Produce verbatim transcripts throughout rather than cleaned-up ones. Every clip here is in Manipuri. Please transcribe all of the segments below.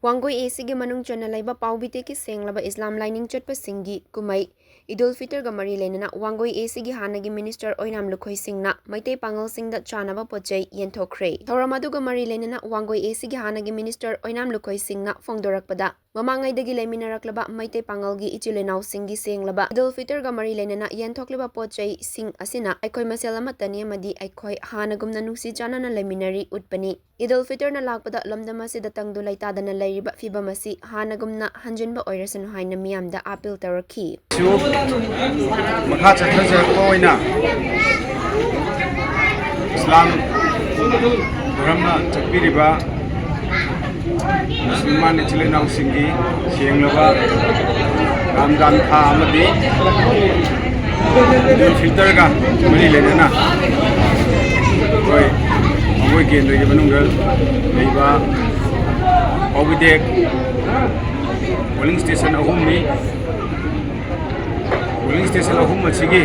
ꯋꯥꯡꯒꯣꯏ ꯑꯦ ꯁꯤꯒꯤ ꯃꯅꯨꯡ ꯆꯟꯅ ꯂꯩꯕ ꯄꯥꯎꯕꯤꯇꯦꯛꯀꯤ ꯁꯦꯡꯂꯕ ꯏꯁꯂꯥꯝ ꯂꯥꯏꯅꯤꯡ ꯆꯠꯄꯁꯤꯡꯒꯤ ꯀꯨꯝꯍꯩ ꯏꯗꯨꯜ ꯐꯤꯇꯔꯒ ꯃꯔꯤ ꯂꯩꯅꯅ ꯋꯥꯡꯒꯣꯏ ꯑꯦ ꯁꯤꯒꯤ ꯍꯥꯟꯅꯒꯤ ꯃꯤꯅꯤꯁꯇꯔ ꯑꯣꯏꯅꯥꯝ ꯂꯨꯈꯣꯏ ꯁꯤꯡꯅ ꯃꯩꯇꯩ ꯄꯥꯉꯜꯁꯤꯡꯗ ꯆꯥꯅꯕ ꯄꯣꯠ ꯆꯩ ꯌꯦꯟꯊꯣꯛꯈ꯭ꯔꯦ꯫ ꯊꯧꯔꯝ ꯑꯗꯨꯒ ꯃꯔꯤ ꯂꯩꯅꯅ ꯋꯥꯡꯒꯣꯏ ꯑꯦ ꯁꯤꯒꯤ ꯍꯥꯟꯅꯒꯤ ꯃꯤꯅꯤꯁꯇꯔ ꯑꯣꯏꯅꯥꯝ ꯂꯨꯈꯣꯏ ꯁꯤꯡꯅ ꯐꯣꯡꯗꯣꯔꯛꯄꯗ, ꯃꯃꯥꯡꯉꯩꯗꯒꯤ ꯂꯩꯃꯤꯟꯅꯔꯛꯂꯕ ꯃꯩꯇꯩ ꯄꯥꯉꯜꯒꯤ ꯏꯆꯤꯜ ꯏꯅꯥꯎꯁꯤꯡꯒꯤ ꯁꯦꯡꯂꯕ ꯏꯗꯨꯜ ꯐꯤꯇꯔꯒ ꯃꯔꯤ ꯂꯩꯅꯅ ꯌꯦꯟꯊꯣꯛꯂꯤꯕ ꯄꯣꯠ ꯆꯩꯁꯤꯡ ꯑꯁꯤꯅ ꯑꯩꯈꯣꯏ ꯃꯁꯦꯜ ꯑꯃꯠꯇꯅꯤ ꯑꯃꯗꯤ ꯑꯩꯈꯣꯏ ꯍꯥꯟꯅꯒꯨꯝꯅ ꯅꯨꯡꯁꯤ ꯆꯥꯟꯅꯅ ꯂꯩꯃꯤꯟꯅꯔꯤ ꯎꯠꯄꯅꯤ꯫ ꯏꯗꯨꯜ ꯐꯤꯇꯔꯅ ꯂꯥꯛꯄꯗ ꯂꯝꯗꯝ ꯑꯁꯤꯗ ꯇꯪꯗꯨ ꯂꯩꯇꯥꯗꯅ ꯂꯩꯔꯤꯕ ꯐꯤꯚꯝ ꯑꯁꯤ ꯍꯥꯟꯅꯒꯨꯝꯅ ꯍꯟꯖꯤꯟꯕ ꯑꯣꯏꯔꯁꯅꯨ ꯍꯥꯏꯅ ꯃꯤꯌꯥꯝꯗ ꯑꯥꯄꯤꯜ ꯇꯧꯔꯛꯈꯤ꯫ ꯁꯨ ꯃꯈꯥ ꯆꯠꯊꯖꯔꯛꯄ ꯑꯣꯏꯅ ꯏꯁꯂꯥꯝ ꯙꯔꯝꯅ ꯆꯠꯄꯤꯔꯤꯕ ꯃꯨꯁꯜꯃꯥꯟ ꯏꯆꯤꯜ ꯏꯅꯥꯎꯁꯤꯡꯒꯤ ꯁꯦꯡꯂꯕ ꯔꯝꯖꯥꯟ ꯊꯥ ꯑꯃꯗꯤ ꯏꯗꯨꯜ ꯐꯤꯇꯔꯒ ꯃꯔꯤ ꯂꯩꯅꯅ ꯑꯩꯈꯣꯏ ꯋꯥꯡꯒꯣꯏ ꯀꯦꯟꯗ꯭ꯔꯒꯤ ꯃꯅꯨꯡꯗ ꯂꯩꯕ ꯄꯥꯎꯕꯤꯇꯦꯛ ꯄꯣꯂꯤꯡ ꯁ꯭ꯇꯦꯁꯟ ꯑꯍꯨꯝꯅꯤ꯫ ꯄꯣꯂꯤꯡ ꯁ꯭ꯇꯦꯁꯟ ꯑꯍꯨꯝ ꯑꯁꯤꯒꯤ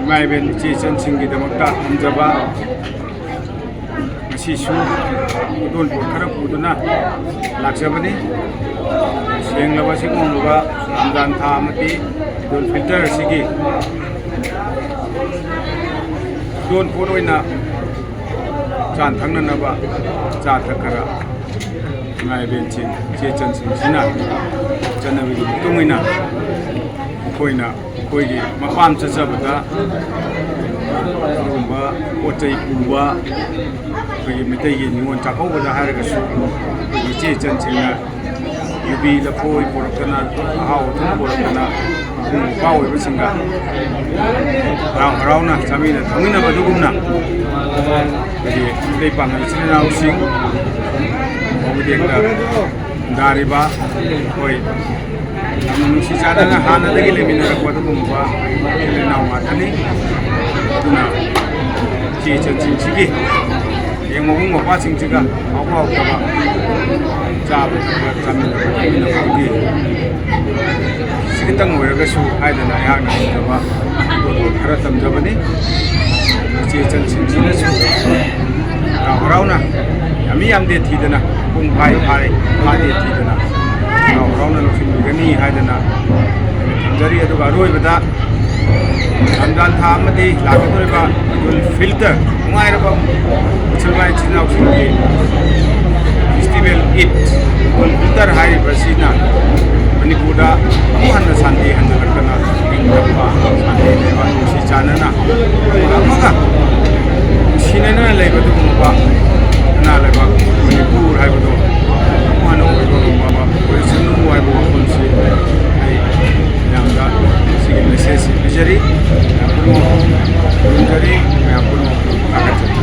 ꯏꯃꯥ ꯏꯕꯦꯟ ꯏꯆꯦ ꯏꯆꯟꯁꯤꯡꯒꯤꯗꯃꯛꯇ ꯊꯝꯖꯕ ꯉꯁꯤꯁꯨ ꯈꯨꯗꯣꯜꯄꯣꯠ ꯈꯔ ꯄꯨꯗꯨꯅ ꯂꯥꯛꯆꯕꯅꯤ꯫ ꯁꯦꯡꯂꯕ ꯁꯤꯒꯨꯝꯂꯕ ꯔꯝꯖꯥꯟ ꯊꯥ ꯑꯃꯗꯤ ꯏꯗꯨꯜ ꯐꯤꯇꯔ ꯑꯁꯤꯒꯤ ꯈꯨꯗꯣꯜꯄꯣꯠ ꯑꯣꯏꯅ ꯆꯥ ꯊꯛꯅꯅꯕ ꯆꯥ ꯊꯛ ꯈꯔ ꯏꯃꯥ ꯏꯕꯦꯟꯁꯤꯡ, ꯏꯆꯦ ꯏꯆꯟꯁꯤꯡꯁꯤꯅ ꯆꯠꯅꯕꯤꯒꯤ ꯃꯇꯨꯡ ꯏꯟꯅ ꯃꯈꯣꯏꯅ ꯑꯩꯈꯣꯏꯒꯤ ꯃꯄꯥꯝ ꯆꯠꯆꯕꯗ ꯑꯗꯨꯒꯨꯝꯕ ꯄꯣꯠ ꯆꯩ ꯄꯨꯕ, ꯑꯩꯈꯣꯏꯒꯤ ꯃꯩꯇꯩꯒꯤ ꯅꯤꯉꯣꯜ ꯆꯥꯛꯀꯧꯕꯗ ꯍꯥꯏꯔꯒꯁꯨ ꯑꯩꯈꯣꯏꯒꯤ ꯏꯆꯦ ꯏꯆꯟꯁꯤꯡꯅ ꯌꯨꯕꯤ ꯂꯐꯣꯏ ꯄꯨꯔꯛꯇꯅ, ꯑꯍꯥꯎ ꯑꯊꯨꯝ ꯄꯨꯔꯛꯇꯅ, ꯃꯕꯨꯡ ꯃꯧꯄ꯭ꯋꯥ ꯑꯣꯏꯕꯁꯤꯡꯒ ꯍꯔꯥꯎ ꯍꯔꯥꯎꯅ ꯆꯥꯃꯤꯟꯅ ꯊꯛꯃꯤꯟꯅꯕ ꯑꯗꯨꯒꯨꯝꯅ ꯑꯩꯈꯣꯏꯒꯤ ꯃꯩꯇꯩ ꯄꯥꯉꯜ ꯏꯆꯤꯜ ꯏꯅꯥꯎꯁꯤꯡ ꯐꯥꯎꯕꯗꯦꯡꯗ ꯈꯨꯟꯗꯥꯔꯤꯕ ꯑꯩꯈꯣꯏ ꯌꯥꯝꯅ ꯅꯨꯡꯁꯤ ꯆꯥꯟꯅꯅ ꯍꯥꯟꯅꯗꯒꯤ ꯂꯩꯃꯤꯟꯅꯔꯛꯄ ꯑꯗꯨꯒꯨꯝꯕ ꯏꯆꯤꯜ ꯏꯅꯥꯎ ꯉꯥꯛꯇꯅꯤ꯫ ꯑꯗꯨꯅ ꯏꯆꯦ ꯏꯆꯟꯁꯤꯡꯁꯤꯒꯤ ꯍꯌꯦꯡ ꯃꯕꯨꯡ ꯃꯧꯄ꯭ꯋꯥꯁꯤꯡꯁꯤꯒ ꯍꯥꯎꯕ ꯍꯥꯎꯇꯕ ꯆꯥꯕ ꯊꯛꯄ ꯆꯥꯃꯤꯟꯅꯕ ꯊꯛꯃꯤꯟꯅꯕꯒꯤ ꯁꯤꯈꯤꯇꯪ ꯑꯣꯏꯔꯒꯁꯨ ꯍꯥꯏꯗꯅ ꯑꯩꯍꯥꯛꯅ ꯉꯝꯖꯕ ꯈꯔ ꯇꯝꯖꯕꯅꯤ꯫ ꯏꯆꯦ ꯏꯆꯟꯁꯤꯡꯁꯤꯅꯁꯨ ꯍꯔꯥꯎ ꯍꯔꯥꯎꯅ ꯌꯥꯝꯃꯤ ꯌꯥꯝꯗꯦ ꯊꯤꯗꯅ ꯄꯨꯡ ꯐꯥꯏ ꯐꯥꯔꯦ, ꯐꯥꯗꯦ ꯊꯤꯗꯅ ꯍꯔꯥꯎ ꯍꯔꯥꯎꯅ ꯂꯧꯁꯤꯟꯕꯤꯒꯅꯤ ꯍꯥꯏꯗꯅ ꯊꯝꯖꯔꯤ꯫ ꯑꯗꯨꯒ ꯑꯔꯣꯏꯕꯗ ꯔꯝꯖꯥꯟ ꯊꯥ ꯑꯃꯗꯤ ꯂꯥꯛꯀꯗꯧꯔꯤꯕ ꯏꯗꯨꯜ ꯐꯤꯜꯇꯔ, ꯅꯨꯡꯉꯥꯏꯔꯕ ꯃꯨꯁꯜꯃꯥꯟ ꯏꯆꯤꯟ ꯏꯅꯥꯎꯁꯤꯡꯒꯤ ꯐꯦꯁꯇꯤꯚꯦꯜ ꯏꯗ ꯏꯗꯨꯜ ꯐꯤꯜꯇꯔ ꯍꯥꯏꯔꯤꯕꯁꯤꯅ ꯃꯅꯤꯄꯨꯔꯗ ꯑꯃꯨꯛ ꯍꯟꯅ ꯁꯥꯟꯇꯤ ꯍꯟꯖꯤꯜꯂꯛꯇꯅ ꯏꯪ ꯇꯞꯄ, ꯁꯥꯟꯇꯤ ꯂꯩꯕ, ꯅꯨꯡꯁꯤ ꯆꯥꯟꯅꯅ ꯑꯃꯒ ꯅꯨꯡꯁꯤꯅꯅ ꯂꯩꯕ ꯑꯗꯨꯒꯨꯝꯂꯕ ꯏꯃꯥ ꯂꯩꯕꯥꯛ ꯃꯅꯤꯄꯨꯔ ꯍꯥꯏꯕꯗꯣ ꯑꯃꯨꯛ ꯍꯟꯅ ꯑꯣꯏꯕ ꯉꯝꯕ ꯑꯃ ꯑꯣꯏꯁꯅꯨ ꯍꯥꯏꯕ ꯋꯥꯐꯝꯁꯤ ꯑꯩ ꯃꯌꯥꯝꯗ ꯁꯤꯒꯤ ꯃꯦꯁꯦꯖꯁꯤ ꯄꯤꯖꯔꯤ꯫ ꯃꯌꯥꯝ ꯄꯨꯝꯅꯃꯛꯄꯨ ꯈꯨꯔꯨꯝꯖꯔꯤ, ꯃꯌꯥꯝ ꯄꯨꯝꯅꯃꯛꯄꯨ ꯊꯥꯒꯠꯆꯔꯤ꯫